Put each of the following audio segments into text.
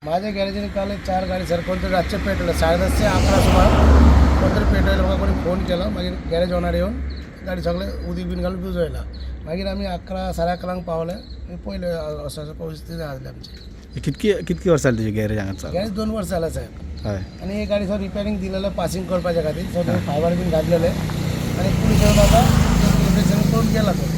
माझ्या गॅरेजीने काल एक चार गाडी सर कोणतरी रातचे पेटवलं 10:30 ते 11 सुमार कोणतरी पेटवलं. म्हाका कोणी फोन केलो, मागीर गॅरेज ओनर येवन गाडी सगळे उदीक बीन घालून भिजयला. मागीर आमी 11 11:30 पावले आनी पयले असो असो परिस्थिती आसली आमची. कितकी कितकी वर्सां जाली तुजी गॅरेज हांगा चालू? गॅरेज 2 वर्सां जालें साहेब. आनी ही गाडी सर रिपेरींग दिलेले पासिंग करपाच्या खातीर सगळे फायबर बीन घातलेले आनी पुलीस येवन आतां इन्वेस्टिगेशन करून गेला तो.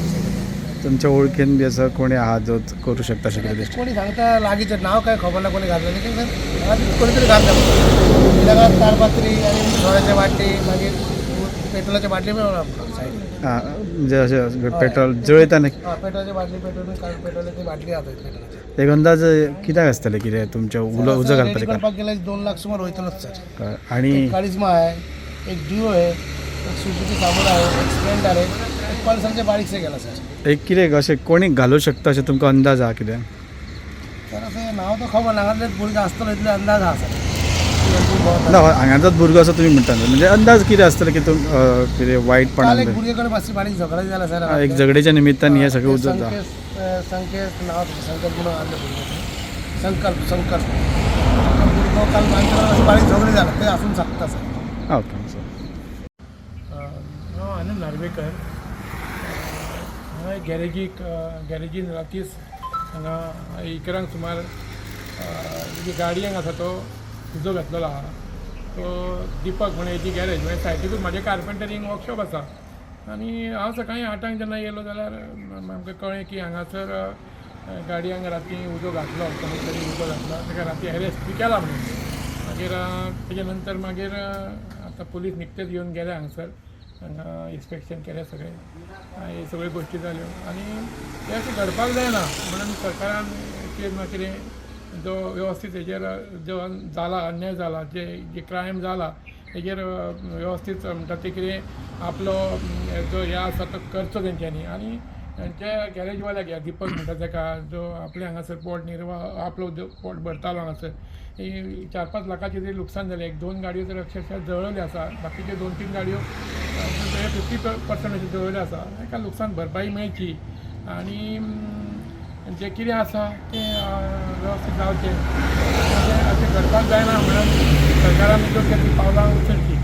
तुमच्या ओळखीन बी असं कोणी आहा जो करू शकता अशें कितें दिसता? कोणी सांगता लागींचें नांव काय खबर ना कोणी घातलें, लेकीन सर हांगा कोणी तरी घातलें. कित्याक तारपात्री आनी सोऱ्याचे बाटली, मागीर पेट्रोलाचे बाटली मेळना आमकां सायडीन. हां, म्हणजे अशें पेट्रोल जळयता न्ही? हय, पेट्रोलाची बाटली, पेट्रोल काडून पेट्रोलाची बाटली आसा पेट्रोलाची. एक अंदाज कित्याक आसतलें कितें तुमचें उजो उजो रेडी घालपाचें करपाक गेल्यार 2 लाख सुमार वयतलोच सर. कारण? आणि एक कारिज्मा आहे, एक डिओ आहे, एक सुजुकी सामोरा आहे, एक स्प्लेंडर आहे, एक पल्सरचे बारीकशे गेला सर. एक कितें अशें कोणी घालूं शकता अशें तुमकां अंदाज आहा कितें? तर असें नांव तर खबर ना, हांगासले भुरगे आसतलो इतले अंदाज आहा सर. ना, हांगाचाच भुरगो असो तुमी म्हणटा न्हू, म्हणजे अंदाज कितें आसतलो की तुम कितें काल वायटपणान एक भुरगे कडेन मातशी बारीक झगडा जाला सर. हा, एक झगडेच्या निमित्तान हे सगळें उजो जाता. संकेत, संकेत नाव तेजें, संकल्प म्हणून आसलें भुरगे, संकल्प संकल्प संकल्प भुरगो काल आमचे कडेन मातशें बारीक झगडें जालें, तें आसूंक शकता सर. Okay sir. हांव आनंद नार्वेकर. हांगा एक गॅरेजीक गॅरेजीन रातीच हांगा 11 सुमार जी गाडयांक आसा तो उजो घातलेलो आहा. तो दिपक म्हणून हेजी गॅरेज, म्हणजे सायडीकूच म्हाजें कार्पेंटरींग वर्कशॉप आसा. आनी हांव सकाळीं 8 जेन्ना येयलो जाल्यार आमकां कळ्ळें की हांगासर गाडयांक राती उजो घातलो, कोणी तरी उजो घातलो, ताका राती अरेस्ट बी केला म्हणून. मागीर तेजे नंतर मागीर आतां पुलीस निकतेच येवन गेले हांगसर, हांगा इन्स्पेक्शन केलें सगळें, हे सगळ्यो गोश्टी जाल्यो. आनी हें अशें घडपाक जायना म्हणून सरकारान कितें ना कितें जो वेवस्थीत हेजेर जो जाला अन्याय जाला, जे जे क्रायम जाला हेजेर वेवस्थीत म्हणटा तें कितें आपलो जो हें आसा तो करचो तेंच्यांनी. आनी जे गॅरेजवाल्याक ह्या दिपक म्हणटा तेका, जो आपलें हांगासर पोट निर्वाह आपलो पोट भरतालो, हांगासर ही 4-5 लाखाचें तरी लुकसाण जालें. एक 2 गाडयो तर अक्षरशः जळ्ळल्यो आसा, बाकीच्यो 2-3 गाडयो 50% अश्यो जळ्ळल्यो आसा. ताका लुकसाण भरपाई मेळची आनी जें कितें आसा तें वेवस्थीत जावचें. अशें अशें घडपाक जायना म्हणून सरकारान योग्य ती पावलां उचलचीं.